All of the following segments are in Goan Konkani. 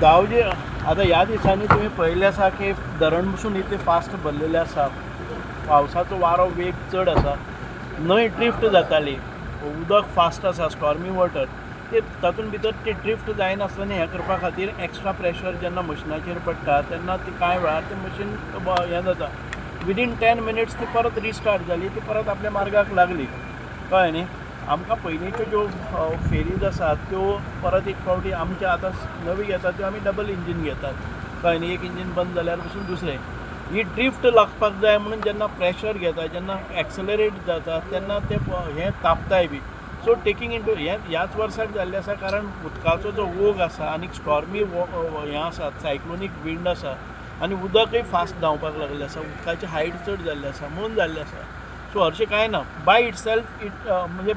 धांव जे आतां ह्या दिसांनी तुमी पळयलें आसा की धरण पसून इतलें फास्ट भरलेलें आसा, पावसाचो वारो वेग चड आसा, न्हंय ड्रिफ्ट जाताली, उदक फास्ट आसा, स्टॉर्मी वॉटर, ते तातूंत भितर ती ड्रिफ्ट जायनासतना हें करपा खातीर एक्स्ट्रा प्रेशर जेन्ना मशिनाचेर पडटा तेन्ना ती कांय वेळार तें मशीन हें जाता. विदीन 10 मिनिट्स ती परत रिस्टार्ट जाली, ती परत आपल्या मार्गाक लागली. कळ्ळें न्ही? आमकां पयलींच्यो ज्यो फेरीज आसात त्यो परत एक फावटी आमच्या आतां नवी घेतात त्यो आमी डबल इंजीन घेतात. कळ्ळें न्ही? एक इंजीन बंद जाल्यार पसून दुसरें. ही ड्रिफ्ट लागपाक जाय म्हणून जेन्ना प्रेशर घेता, जेन्ना एक्सलरेट जाता, तेन्ना ते हें तापताय बी. सो टेकींग इन टू हें ह्याच वर्साक जाल्लें आसा, कारण उदकाचो जो ओग आसा आनी स्टॉर्मी हें आसा, सायक्लोनीक विंड आसा आनी उदकय फास्ट धांवपाक लागलें आसा, उदकाची हायट चड जाल्ली आसा म्हणून जाल्लें आसा. सो हरशीं कांय ना. बाय it self it म्हणजे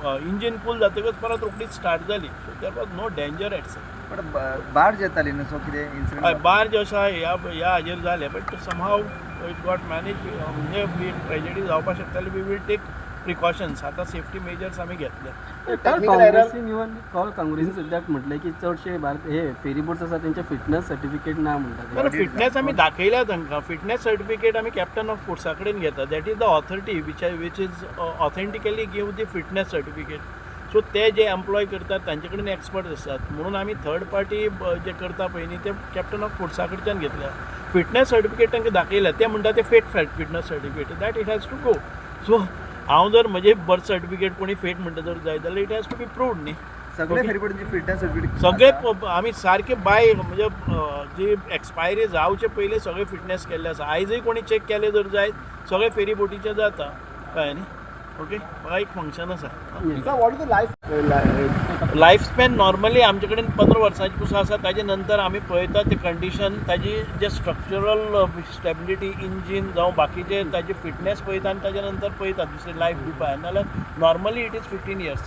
इंजीन कूल जातकच परत रोखडीच स्टार्ट जाली. So there was no danger at self. पण बार्ज येताली न्हू, सो कितें इन्सिडंट? हय, बार्ज आसा. ह्या ह्या हाजेर जालें, but somehow it got manage. म्हणजे ट्रेजेडी जावपाक शकताली. We will take precautions. आतां सेफ्टी मेजर्स आमी घेतले. काल काँग्रेसीन, इवन काल काँग्रेसीन सुद्दां म्हटलें की चडशे भारत हे फेरी बोट्स आसा तेंचे फिटनेस सर्टिफिकेट ना म्हणटा ते. फिटनेस आमी दाखयल्या तांकां. फिटनेस सर्टिफिकेट आमी कॅप्टन ऑफ पोर्ट्सा कडेन घेता. That is the authority which is authentically give the fitness certificate. So ते जे एम्प्लॉय करतात तांचे कडेन एक्सपर्ट आसात म्हणून आमी थर्ड पार्टी जे करता पळय न्ही, ते कॅप्टन ऑफ पोर्ट्सा कडच्यान घेतल्या. फिटनेस सर्टिफिकेट तांकां दाखयल्या, ते म्हणटा ते fake fitness certificate, that it has to go. So हांव जर म्हजें बर्थ सर्टिफिकेट कोणी फेक म्हणटा जर जायत जाल्यार it has to be proved न्ही. सगळे फेरीबोटींची फिटनेस सर्टिफिकेट सगळे आमी सारके बाय म्हणजे जी एक्सपायरी जावचे पयलीं सगळे फिटनेस केल्ले आसा. आयजय कोणी चॅक केले जर जायत, सगळे फेरी बोटीचे जाता. कळ्ळें न्ही? ओके, म्हाका एक फंक्शन आसा. What is the life? Life span normally आमचे कडेन 15 वर्सांची पसून आसा. ताजे नंतर आमी पळयता ते कंडिशन ताजी, जे स्ट्रक्चरल स्टेबिलिटी, इंजीन जावं बाकीचे ताजे फिटनेस पळयता आनी ताजे नंतर पळयता दुसरे लायफ दिवपा. नाल्यार normally it is 15 years.